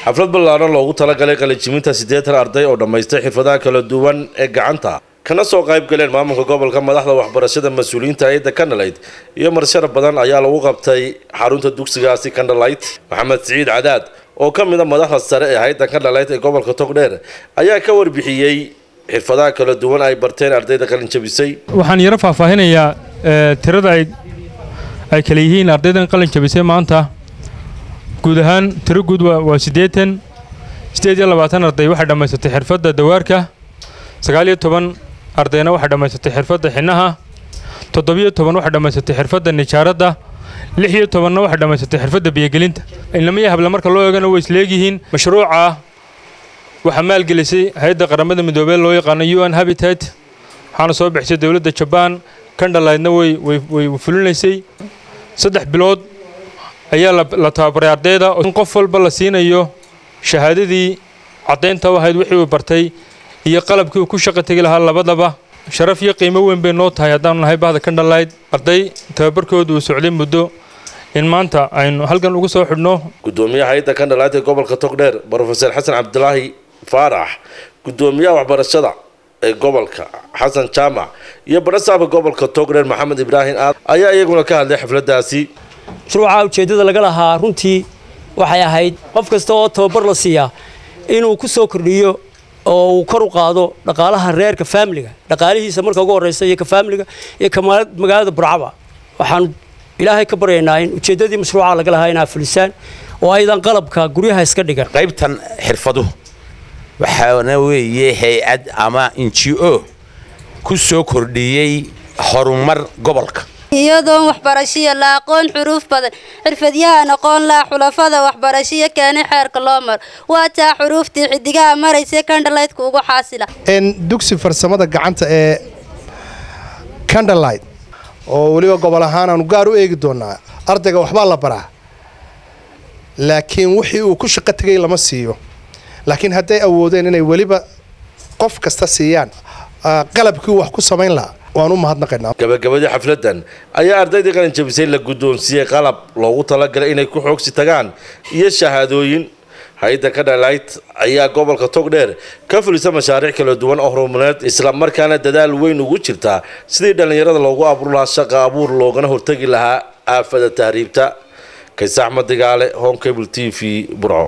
Xaflad ballaaran loogu talagalay qalinjibinta 80 arday oo dhammaystay xirfadaha kala duwan ee gacanta, kana soo qayb galeen maamulka gobolka, madaxda waxbarashada, mas-uuliyiinta hay'adda Candlelight iyo marsharaf badan ayaa lagu qabtay xarunta dugsigaasi Candlelight. Maxamed Siciid Cadaad oo ka mid ah madaxda sare ee hay'adda Candlelight ee gobolka Togdheer ayaa ka warbixiyey xirfadaha kala duwan ay barteen ardayda qalinjabisay. Waxaan yaro faahfaahinayaa tirada ay kala yihiin ardaydan qalin jabisay maanta. Guud ahaan tiro guud waa 80. 28 arday waxay dhammaysatay xirfadda dawaarka, 19 ardayna waxay dhammaysatay xirfadda xinaha, 17 waxay dhammaysatay xirfadda nijaaradda, 16-na waxay dhammaysatay xirfadda biyogelinta. Inamaya habla marka loo eegana way isleegyihiin. Mashruuca waxaa maalgelisay hay'adda Qaramada Midoobey loo yaqaano UN Habitat, waxaana soo bixisay dowladda Jabaan. Candlelightna way fulinaysay. 3 bilood ayaa la tababaray ardayda, in qof walba la siinayo shahaadadii caddaynta u ahayd wixii uu bartay iyo qalabkii uu ku shaqo tegi lahaa labadaba. Sharaf iyo qiimo weyn bay noo tahay haddaanu nahay bahda Candlelight, arday tababarkoodu uu socday muddo, in maanta aynu halkan ugu soo xidhno. Gudoomiyaha hay'adda Candlelight ee gobolka Togdheer, Professor Xasan Cabdilaahi Faarax, gudoomiyaha waxbarashada ee gobolka Xasan Jaamac iyo barasaabka gobolka Togdheer Maxamed Ibraahim Aad ayaa iyaguna ka hadlay xafladaasi. Mashruuca ujeeddada laga lahaa runtii waxay ahayd qof kasta oo tababar la siiyaa inuu ku soo kordhiyo oo uu kor u qaado dhaqaalaha reerka, faamiliga, dhaqaalihiisa marka ugu horreysa iyo ka faamiliga iyo ka magaalada Burcaba. Waxaan Ilaahay ka baryaynaa in ujeeddadii mashruuca laga lahaa inaa fulisaan oo aydan qalabka guryaha iska dhigan. Qaybtan xirfaduhu waxaana weeye hay'ad ama NGO ku soo kordhiyey horumar gobolka. Iyadoon waxbarashiya la aqoon xuruuf badan, xirfadyahan aqoon laa xulafada waxbarashiya keenay xeerka loo maro, waa taa xuruuftii xidigaha maraysa Candlelight-ka ugu xaasila. Dugsi farsamada gacanta ee Candlelight oo weliba gobol ahaan aanu gaar u eegi doonaa, ardayga waxbaa la baraa, laakiin wixii uu ku shaqo tegay lama siiyo. Laakiin hadday awoodeen inay weliba qof kasta siiyaan qalabkii wax ku samayn lahaa, waan u mahadnaqaynaa. Gabagabadii xafladan ayaa ardaydii qalin jabisay la guddoonsiiyey qalab loogu talagalay inay ku xoogsi tagaan iyo shahaadooyin. Hay'adda Candlelight ayaa gobolka Togdheer ka fulisa mashaariic kala duwan oo horumareed, isla markaana dadaal weyn ugu jirta sidii dhallinyarada loogu abuur lahaa shaqa abuur, loogana hortegi lahaa aafada tahriibta. Kayse Axmed Digaale, Horn Cable TV, Burco.